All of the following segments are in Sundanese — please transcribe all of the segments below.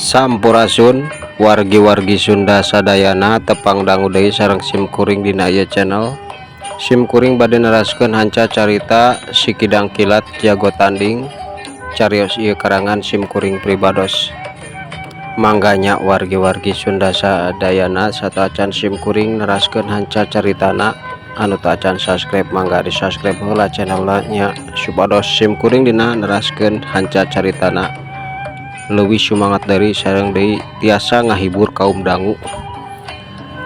Sampurasun wargi-wargi Sunda sadayana, tepang dangu deui sareng sim kuring dina ieu channel. Sim kuring bade neraskeun hanca carita Si Kidang Kilat Jago Tanding. Carios ieu karangan sim kuring pribados. Mangga nya, wargi-wargi Sunda sadayana, sateuacan sim kuring neraskeun hanca caritana, anu teu acan subscribe mangga di subscribe heula channelna nya, supados sim kuring dina neraskeun hanca caritana leuwih sumangat dari sareng deui tiasa ngahibur kaum dangu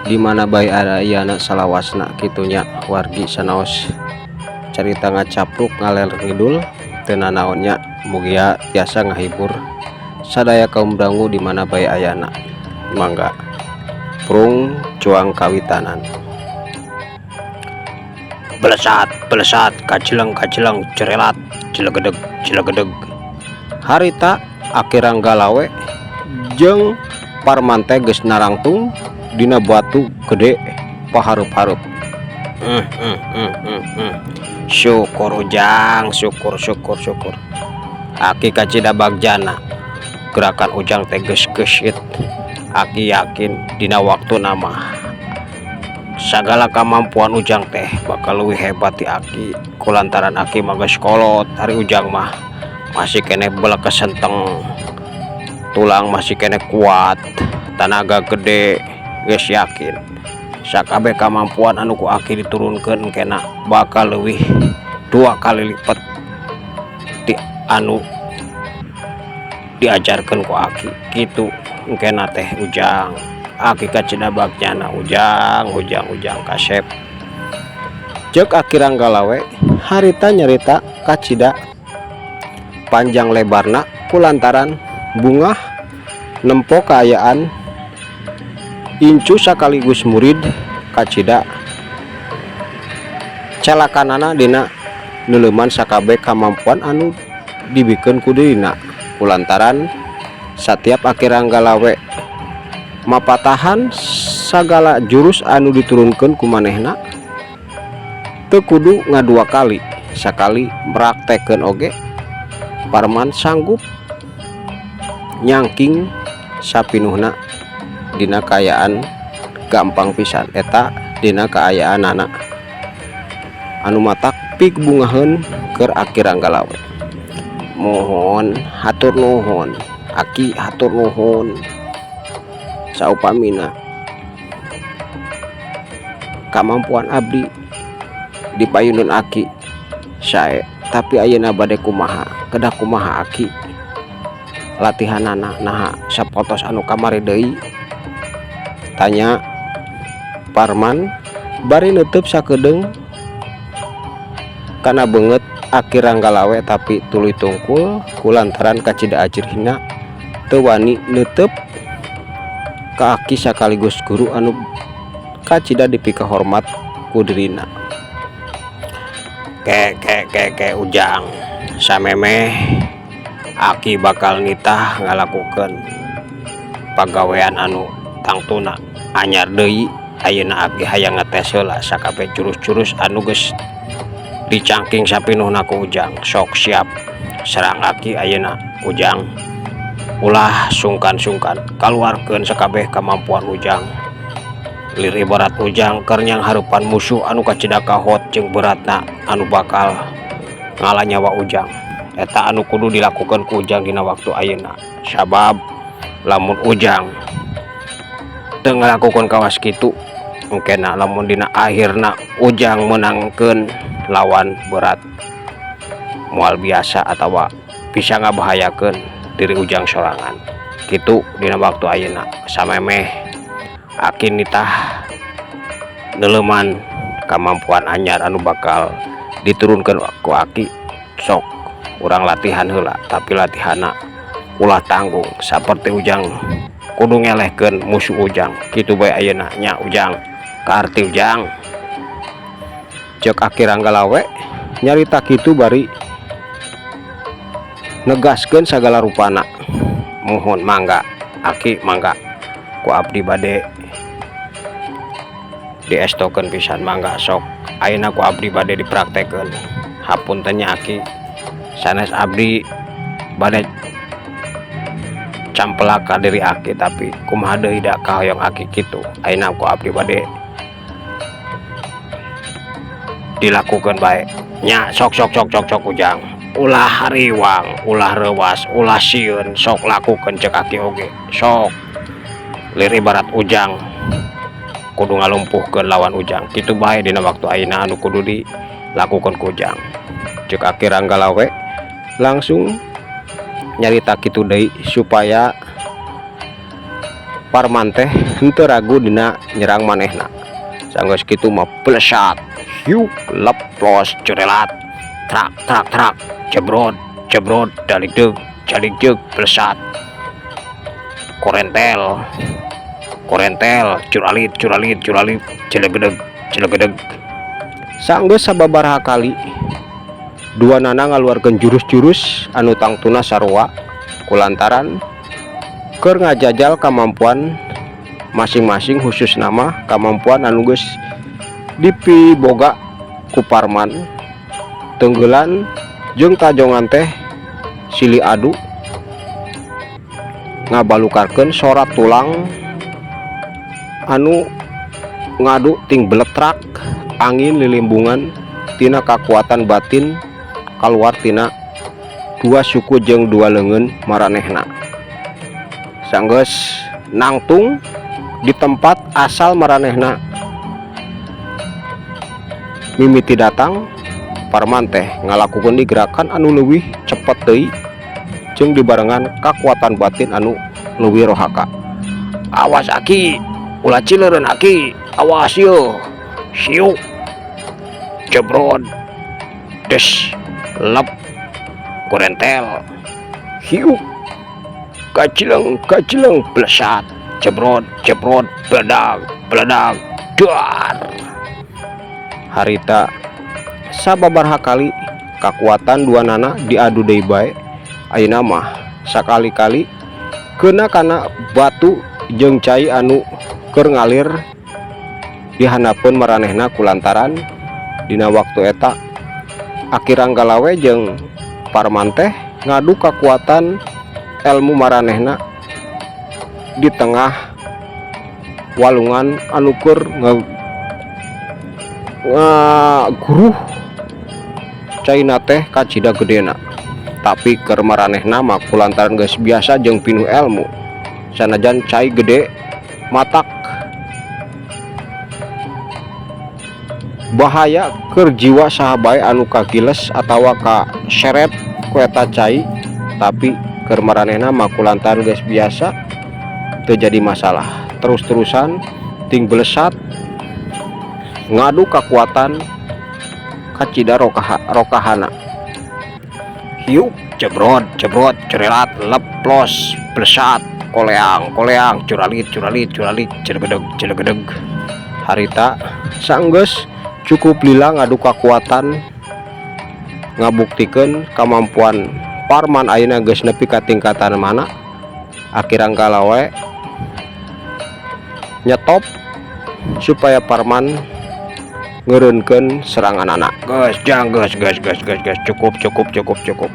di mana bae ayana salawasna kitu nya, wargi. Sanaos carita ngacapruk ngaler ngidul teu nanaon nya, mugia tiasa ngahibur sadaya kaum dangu di mana bae ayana. Mangga prung cuang kawitanan. Belesat belesat, kajeleng kajeleng, cerelat, jelegedeg jelegedeg. Harita Aki Ranggalawe jeung Parman teh geus narangtung dina batu gede pahareup-hareup. Syukur, Ujang, syukur, syukur, syukur. Aki kacida bagjana gerakan Ujang teh geus gesit. Aki yakin dina waktu nama sagala kemampuan Ujang teh bakal leuwih hebat ti Aki, kulantaran Aki mah geus kolot, ari Ujang mah masih keneh belekesenteng, tulang masih keneh kuat, tanaga gede. Geus yakin sakabeh kemampuan anu ku Aki diturunkeun kena bakal leuwih dua kali lipat ti anu diajarkeun ku Aki kitu engkena teh, Ujang. Aki kacida bagjana, Ujang. Ujang, Ujang kasep, ceuk Aki Ranggalawe harita nyarita kacida panjang lebarna kulantaran bungah nempo kaayaan incu sakaligus murid kacida calakanana dina neuleuman sakabeh kamampuan anu dibikeun ku dirina, kulantaran satiap Aki Ranggalawe mapatahan sagala jurus anu diturunkeun ku manehna teu kudu ngadua kali. Sakali meraktekeun oge Parman sanggup nyangking sapinuhna dina kaayaan gampang pisan. Eta dina kaayaanana anu matak pikbungaheun keur Aki Ranggalawe. Muhun, hatur nuhun, Aki, hatur nuhun. Saupamina kamampuan abdi dipayunun Aki sae, tapi ayeuna bade kumaha, kedah kumaha, Aki, latihanana? Naha sapotos anu kamari deui? Tanya Parman bari neuteub sakedeung kana beungeut Aki Ranggalawe, tapi tuluy tungkul kulantaran kacida ajrihna teu wani neuteub ka aki sakaligus guru anu kacida dipikahormat ku dirina. Ke ke ke ke, Ujang, samemeh Aki bakal nitah ngalakukeun pagawean anu tangtuna anyar deui, ayeuna Aki hayang ngetes heula sakabeh jurus-jurus anu geus dicangking sapinuhna ku Ujang. Sok, siap serang Aki ayeuna, Ujang. Ulah sungkan-sungkan, kaluarkeun sakabeh kamampuan Ujang. Lir ibarat Ujang keur nyanghareupan musuh anu kacida kahot jeung beratna anu bakal ngala nyawa Ujang. Eta anu kudu dilakukeun ku Ujang dina waktu ayeuna, sabab lamun Ujang teu ngalakukeun kawas kitu, engkena lamun dina akhirna Ujang menangkeun lawan berat, moal biasa atawa bisa ngabahayakeun diri Ujang sorangan kitu. Dina waktu ayeuna, samemeh Aki nitah neuleuman kamampuan anyar anu bakal diturunkeun ku Aki, sok urang latihan heula, tapi latihanna ulah tanggung, saperti Ujang kudu ngelehkeun musuh Ujang kitu bae ayeuna nya, Ujang. Kaarti, Ujang? Ceuk Aki Ranggalawe nyarita kitu bari negaskeun sagala rupana. Muhun, mangga, Aki, mangga, ku abdi bade diestokeun pisan. Mangga sok, ayeuna ku abdi bade dipraktekeun. Hapunten nya, Aki, sanes abdi bade. Campelak ka diri aki, tapi kumaha deui, da kahoyong aki kitu. Ayeuna ku abdi bade dilakukeun bae nya. Sok, sok, sok, sok, sok, Ujang, ulah riwang, ulah reuwas, ulah sieun, sok lakukeun cek aki oge. Sok lir, ibarat Ujang kudu ngalumpuhkeun lawan Ujang kitu bae dina waktu ayeuna anu kudu dilakukeun ku Ujang, cek Aki Ranggalawe langsung nyarita kitu deui supaya Parman teh henteu ragu dina nyerang manehna. Sanggeus kitu mah, blesat, hiuk, leplos, curelat, trak trak trak, jebrot jebrot, daligdeug jaligdeug, blesat, korentel korentel, curalit curalit curalit, cilegedeg cilegedeg. Sanggeus sababaraha kali duanana ngaluarkeun jurus-jurus anu tangtuna sarua kulantaran keur ngajajal kamampuan masing-masing, khususna mah kamampuan anu geus dipiboga ku Parman. Tenggelan jeung tajongan teh silih adu ngabalukarkeun sorat tulang anu ngadu ting beletrak angin lilimbungan tina kakuatan batin kaluar tina dua suku jeung dua leungeun maranehna. Sanggeus nangtung di tempat asal maranehna mimiti datang, Parman teh ngalakukeun gerakan anu leuwih cepet deui jeung dibarengan kakuatan batin anu leuwih rohaka. "Awas, Aki, ulah cileureun, Aki, awas yeuh." Siuk, jebrod, des, lep, korentel, hiuk, kacileng kacileng, blesat, jebrod jebrod, beledag beledag, dar. Harita sababaraha kali kakuatan duanana diadu deui bae. Ayeuna mah sakali-kali keuna kana batu jeung cai anu keur ngalir di handapeun maranehna, kulantaran dina waktu eta Aki Ranggalawe jeung Parman teh ngadu kakuatan elmu maranehna di tengah walungan anu keur ngaguruh caina teh kacida gedena. Tapi keur maranehna mah, kulantaran geus biasa jeung pinuh elmu, sanajan cai gede matak bahaya keur jiwa saha bae anu kagiles atawa kaseret ku eta cai, tapi keur maranehna mah kulantaran geus biasa teu jadi masalah. Terus-terusan ting belesat ngadu kakuatan kacida rokahana. Hiuk, jebrot jebrot, cerelat, leplos, blesat, koleang koleang, curalit curalit curalit, cilegedeg cilegedeg. Harita sanggeus cukup lila ngadu kakuatan, ngabuktikeun kamampuan Parman ayeuna geus nepi ka tingkatan mana, Aki Ranggalawe nyetop supaya Parman ngeureunkeun seranganana. "Geus, Jang, geus, geus, geus, geus, geus, cukup, cukup, cukup, cukup.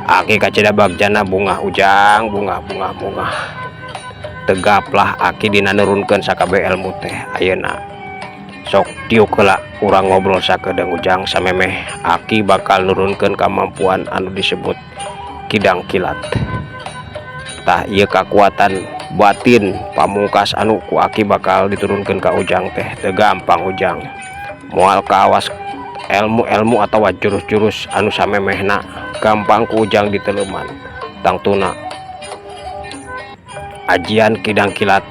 Aki kacida bagjana bungah, Ujang, bungah, bungah, bungah. Tegaplah Aki dina nurunkeun sakabeh ilmu teh. Ayeuna sok diuk heula, urang ngobrol sakedeung, Ujang, samemeh Aki bakal nurunkeun kamampuan anu disebut kidang kilat. Tah, ieu kakuatan batin pamungkas anu ku Aki bakal diturunkeun ka Ujang teh teu gampang, Ujang. Moal kaawas elmu-elmu atawa jurus-jurus anu samemehna gampang ku Ujang diteleuman. Tangtuna ajian kidang kilat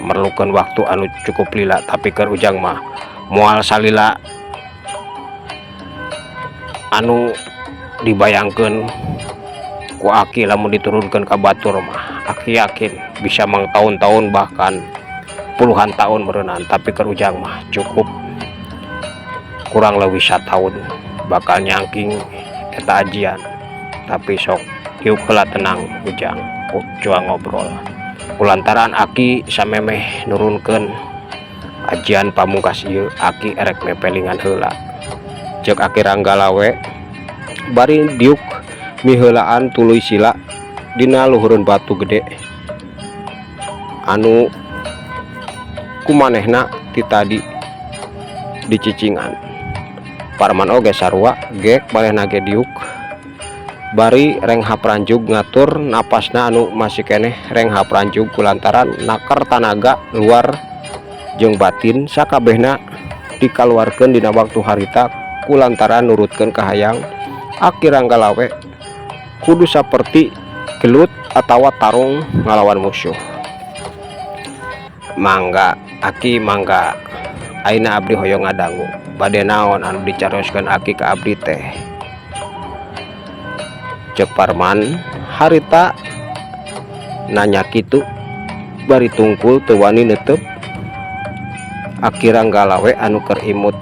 merlukeun waktu anu cukup lila, tapi keur Ujang mah moal salila anu dibayangkeun ku Aki. Lamun diturunkeun ka batur mah, Aki yakin bisa mangtaun-taun, bahkan puluhan tahun meureunan. Tapi keur Ujang mah cukup kurang leuwih satahun bakal nyangking eta ajian. Tapi sok diuk heula, tenang, Ujang, cuang ngobrol, kulantaran Aki samemeh nurunkeun ajian pamungkas ieu, Aki erek mepelingan heula," ceuk Aki Ranggalawe bari diuk miheulaan tuluy sila. Dina luhureun batu gede anu kumanehna ti tadi dicicingan. Parman oge sarua gek manehna ge diuk bari renghap ranjug ngatur napasna anu masih keneh renghap ranjug kulantaran naker tanaga luar jeung batin sakabehna dikaluarkeun dina waktu harita kulantaran nurutkeun kahayang Aki Ranggalawe kudu saperti gelut atawa tarung ngalawan musuh. Mangga Aki, mangga, ayeuna abdi hoyong ngadangu bade naon anu dicarioskeun Aki ka abdi teh, ceuk Parman harita nanya kitu bari tungkul teu wani neuteup Aki Ranggalawe anu keur imut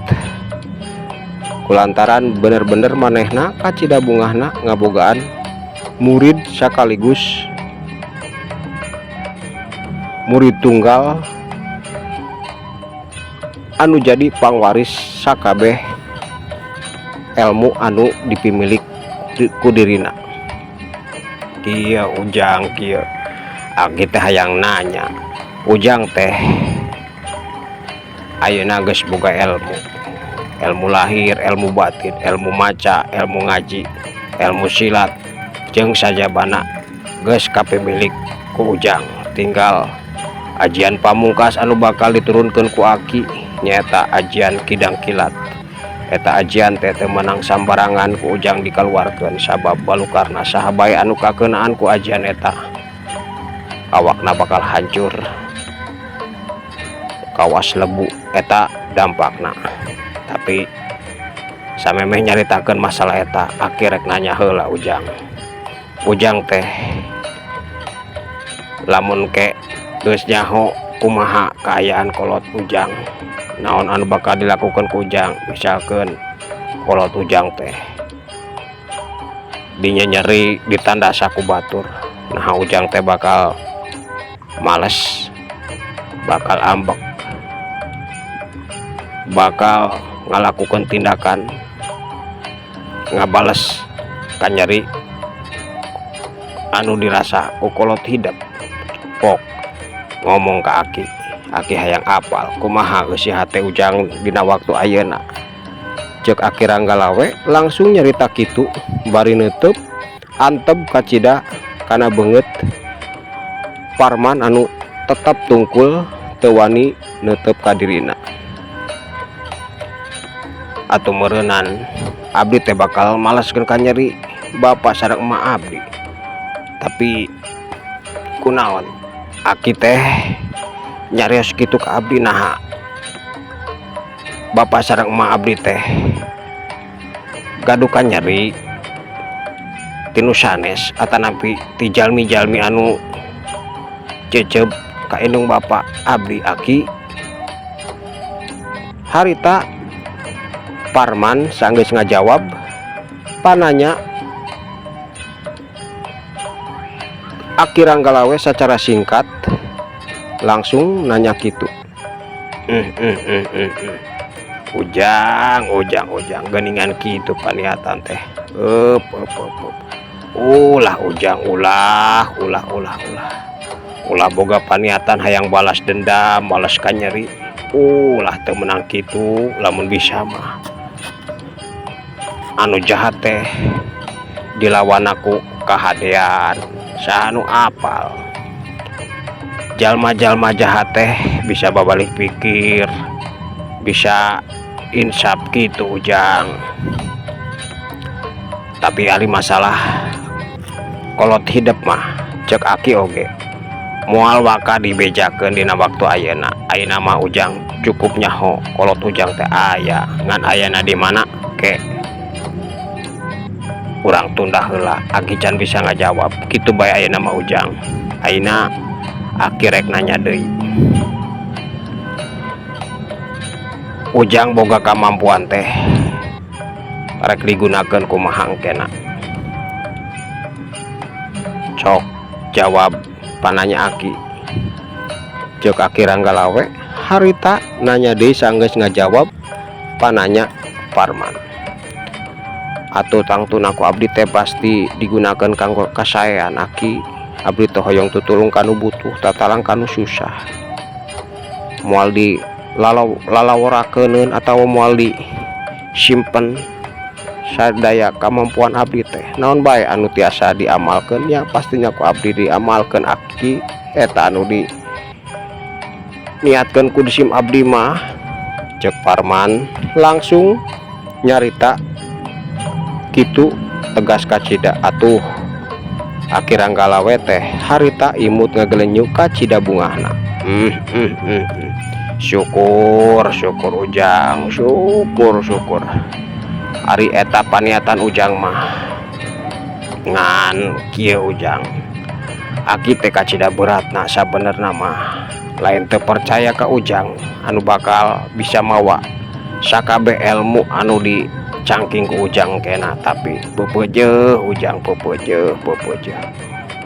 kulantaran bener-bener manehna kacida bungahna ngabogaan murid sakaligus murid tunggal anu jadi pangwaris sakabeh elmu anu dipimilik ku dirina. Kieu Ujang, kieu, Aki teh hayang nanya. Ujang teh ayeuna geus boga elmu, elmu lahir, elmu batin, elmu maca, elmu ngaji, elmu silat jeung sajabana geus kapimilik ku Ujang, tinggal ajian pamungkas anu bakal diturunkeun ku Aki nyaeta ajian Kidang Kilat. Eta ajian teh teu meunang sambarangan ku Ujang dikaluarkeun, sabab balukarna saha bae anu kakeunaan ku ajian eta awakna bakal hancur kawas lebu, eta dampakna. Tapi samemeh nyaritakeun masalah eta, Aki rek nanya heula Ujang. Ujang teh lamun ke geus nyaho kumaha kaayaan kolot Ujang, naon anu bakal dilakukan ku Ujang? Misalkan kolot Ujang teh dinyeri, ditanda ku batur, nah Ujang teh bakal males, bakal ambek, bakal ngalakukan tindakan ngabales kanyeri anu dirasa ku kolot hidep? Pok ngomong ke Aki, Aki hayang apal kumaha eusi hate Ujang dina waktu ayeuna, ceuk Aki Ranggalawe langsung nyarita kitu bari neuteub antep kacida kana beungeut Parman anu tetep tungkul teu wani neuteub ka dirina. Atuh meureunan abdi teh bakal maleskeun kanyeri bapa sareng emak abdi. Tapi kunaon Aki teh nyarios kitu ka abdi? Naha bapa sareng emak abdi teh gaduh kanyeri ti nu sanes atanapi ti jalmi-jalmi anu cecep ka indung bapa abdi, Aki? Harita Parman sanggeus ngajawab pananya Aki Ranggalawe secara singkat langsung nanya kitu. Ujang, Ujang, Ujang, geuningan kitu paniatan teh. Eup, eup, eup, eup. Ulah Ujang, ulah, ulah, ulah, ulah. Ulah boga paniatan hayang balas dendam, balas kanyeri. Ulah, teu meunang kitu. Lamun bisa mah anu jahat teh dilawan ku kahadean. Saha nu apal jalma-jalma jahat teh bisa babalik pikir, bisa insaf gitu, Ujang. Tapi ari masalah kolot hidep mah, ceuk Aki oge moal waka dibejakeun dina waktu ayeuna. Ayeuna mah Ujang cukup nyaho kolot Ujang teh aya, ngan ayana di mana ke urang tunda heula, Aki can bisa ngajawab kitu bae ayeuna mah, Ujang. Ayeuna Aki rek nanya deui. Ujang boga kamampuan teh rek digunakeun kumaha engkena? Cok jawab pananya Aki, ceuk Aki Ranggalawe harita nanya deui sanggeus ngajawab pananya Parman. Atuh tangtuna ku abdi teh pasti digunakeun kanggo kasaean, Aki. Abdi teh hoyong tutulung ka nu butuh, tatalang ka nu susah, moal di lalaworakeun atawa moal di simpen. Sadaya kamampuan abdi teh naon bae anu tiasa diamalkeun, ya pastinya ku abdi diamalkeun, Aki. Eta anu di niatkeun ku sim abdi mah, cek Parman langsung nyarita kitu tegas kacida. Atuh Aki Ranggalawe teh harita imut ngagelenyu kacida bungahna. Syukur, syukur, Ujang, syukur, syukur. Ari eta paniatan Ujang mah ngan kieu, Ujang. Aki teh kacida beratna sabenerna mah, lain teu percaya ka Ujang anu bakal bisa mawa sakabeh ilmu anu dicangking ku Ujang kena, tapi pepeujeuh, Ujang, pepeujeuh, pepeujeuh.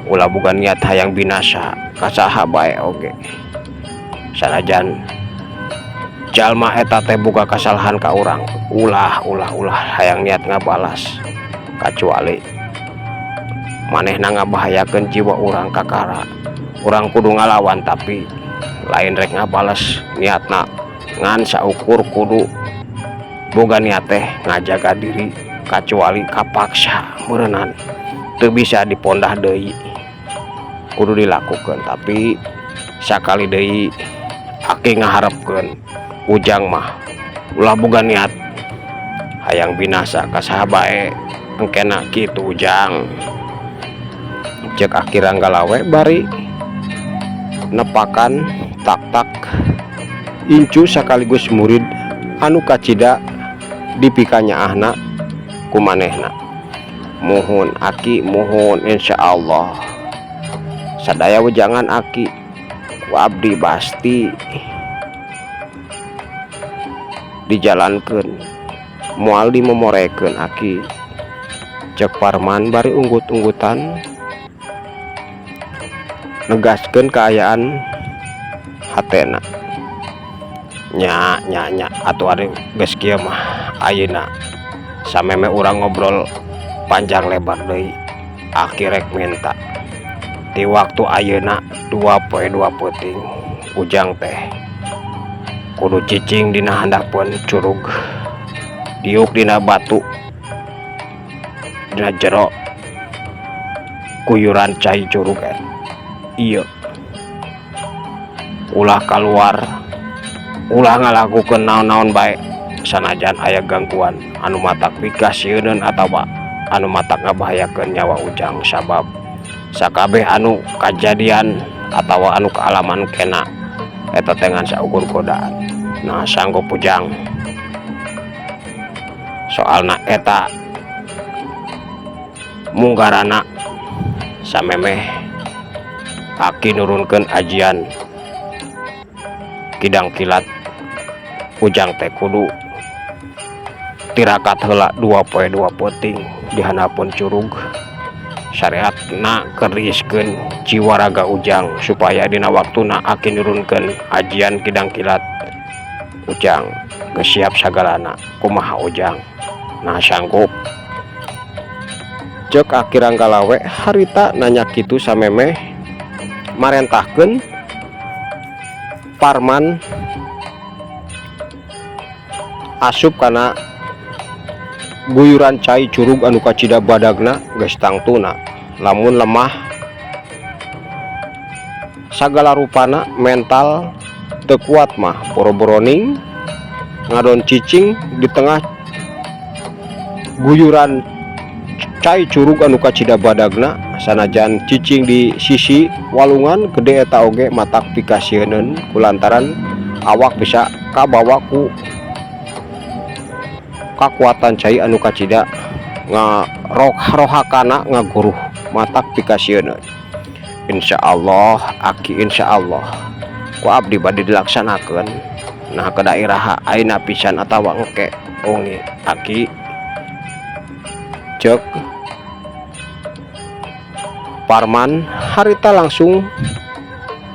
Ulah boga niat hayang binasa ka saha bae oge, sanajan jalma eta teh boga kasalahan ka urang. Ulah, ulah, ulah hayang niat ngabalas, kacuali manehna ngabahayakeun jiwa urang. Kakara urang kudu ngalawan, tapi lain rek ngabales niatna, ngan saukur kudu boga niat teh ngajaga diri, kacuali kapaksa meureunan teu bisa dipondah deui, kudu dilakukan. Tapi sakali deui Aki ngaharepkeun Ujang mah ulah boga niat hayang binasa ka saha bae engkena kitu, Ujang, cek Aki Ranggalawe bari nepakan tak-tak incu sekaligus murid anu kacida dipikanyaahna ku manehna. Muhun, Aki, muhun. Insya Allah sadaya wejangan Aki ku abdi pasti dijalankan, moal dimomorekeun, Aki, cek Parman bari unggut-unggutan negaskeun kaayaan hatena. Nya, nya, nya, atuh ari geus kieu mah ayeuna sameme urang ngobrol panjang lebar deui, Aki rek minta di waktu ayeuna 2 poe 2 peuting Ujang teh kudu cicing dina handapeun curug, diuk dina batu, dina jero kuyuran cai curug ieu. Ulah kaluar, ulah ngalakukeun naon-naon bae, sanajan aya gangguan anu matak pikasieuneun atawa anu matak ngabahayakeun nyawa Ujang, sabab sakabeh anu kajadian atawa anu kaalaman kena eta teh ngan saukur godaan. Nah, sanggup, Ujang? Soalna eta munggarana samemeh Aki nurunkeun ajian kidang kilat, Ujang teh kudu tirakat heula 2 poe 2 peuting di handapeun curug. Syariatna keur diiskeun jiwa raga Ujang supaya dina waktuna Aki nurunkeun ajian kidang kilat, Ujang geus siap sagalana. Kumaha, Ujang? Nah, sanggup? Cek Aki Ranggalawe harita nanya kitu samemeh marentahkeun Parman asup kana guyuran cai curug anu kacida badagna. Geus tangtuna lamun lemah sagala rupana, mental teu kuat mah, boro-boroning ngadon cicing di tengah guyuran cai curug anu kacida badagna. Sanajan cicing di sisi walungan gede eta oge matak pikasieuneun kulantaran awak bisa kabawa ku kakuatan cai anu kacida ngarohakana, ngaguruh, matak pikasieuneun. Insya Allah, Aki, Insya Allah ku abdi bade dilaksanakeun. Nah, ke daerah ayeuna pisan atawa engke wengi, Aki? Cek Parman harita langsung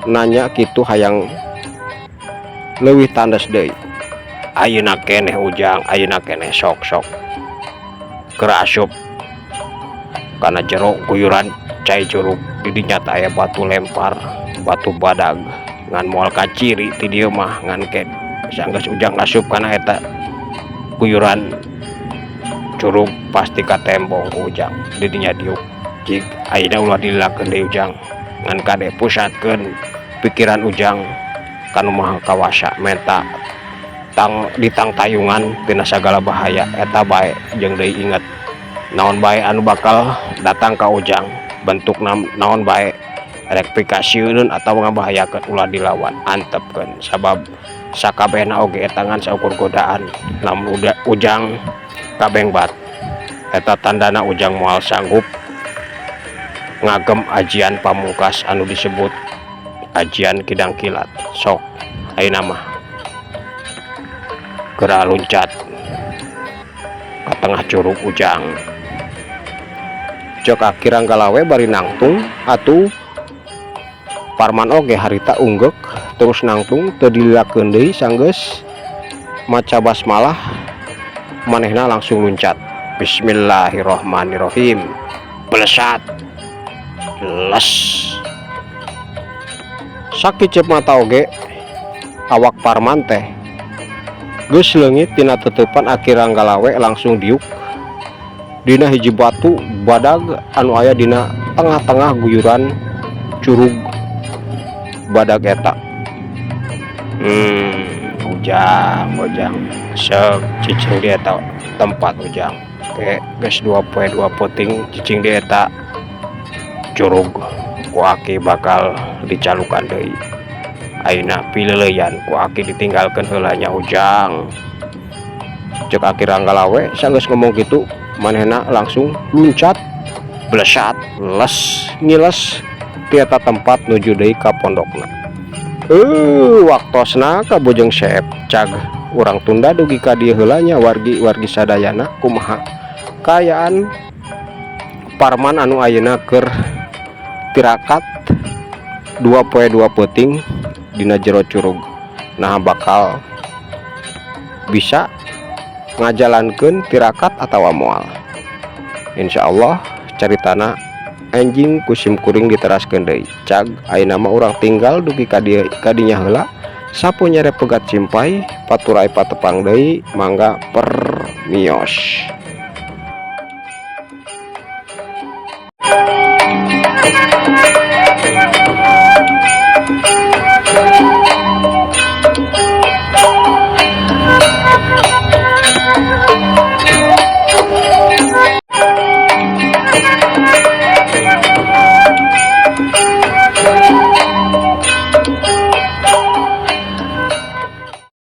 nanya kitu hayang leuwih tandes deui. Ayeuna keneh, Ujang, ayeuna keneh. Sok, sok. Keur asup kana jero guyuran cai curug, di dinya teh aya batu lempar, batu badag, ngan moal kaciri ti dieu mah. Ngan ke sanggeus Ujang asup kana eta guyuran curug, pasti katembong ku Ujang. Di dinya diuk cik. Ayeuna ulah dililakeun deui, Ujang. Ngan kade pusatkeun pikiran Ujang ka Nu Maha Kawasa, menta tang ditangtayungan tina sagala bahaya eta bae. Jeung deui inget, naon bae anu bakal datang ka Ujang, bentuk naon bae, rek pikasieun atawa ngabahayakeun, ulah dilawan, antepkeun, sabab sakabehna oge eta ngan saukur godaan. Lamun udah Ujang kabengbat, eta tandana Ujang moal sanggup ngagem ajian pamungkas anu disebut ajian kidang kilat. Sok, ayeuna mah geura luncat ka tengah curug, Ujang, cek Aki Ranggalawe bari nangtung. Atuh Parman oge harita unggeuk terus nangtung, teu dililakeun deui. Sanggeus maca basmalah, manehna langsung luncat. Bismillahirrahmanirrahim, belesat les. Sakiceup mata oge awak Parman teh geus leungit tina tetepan Aki Ranggalawe, langsung diuk dina hiji batu badag anu aya dina tengah-tengah guyuran curug badag eta. Ujang, Ujang, sok cicing di eta tempat, Ujang. Ke geus 2 poe 2 peuting cicing di eta curug, ku Aki bakal dicalukan deui. Ayeuna pileuleyan ku Aki ditinggalkeun heula nya, Ujang, cek Aki Ranggalawe. Sanggeus ngomong kitu, manehna langsung luncat, blesat les, ngiles ti eta tempat nuju deui ka pondokna. Waktosna kabujeng seep. Cag, urang tunda dugi ka dieu heula nya, wargi-wargi sadayana. Kumaha kaayaan Parman anu ayeuna keur tirakat 2 poe 2 peuting dina jero curug? Nah, bakal bisa ngajalankeun tirakat atawa moal? Insya Allah caritana enjing ku sim kuring diteraskeun deui. Cag, ayeuna mah urang tinggal dugi ka dieu, ka dinya heula. Sapu nyere pegat simpay, paturay patepang deui, mangga permios.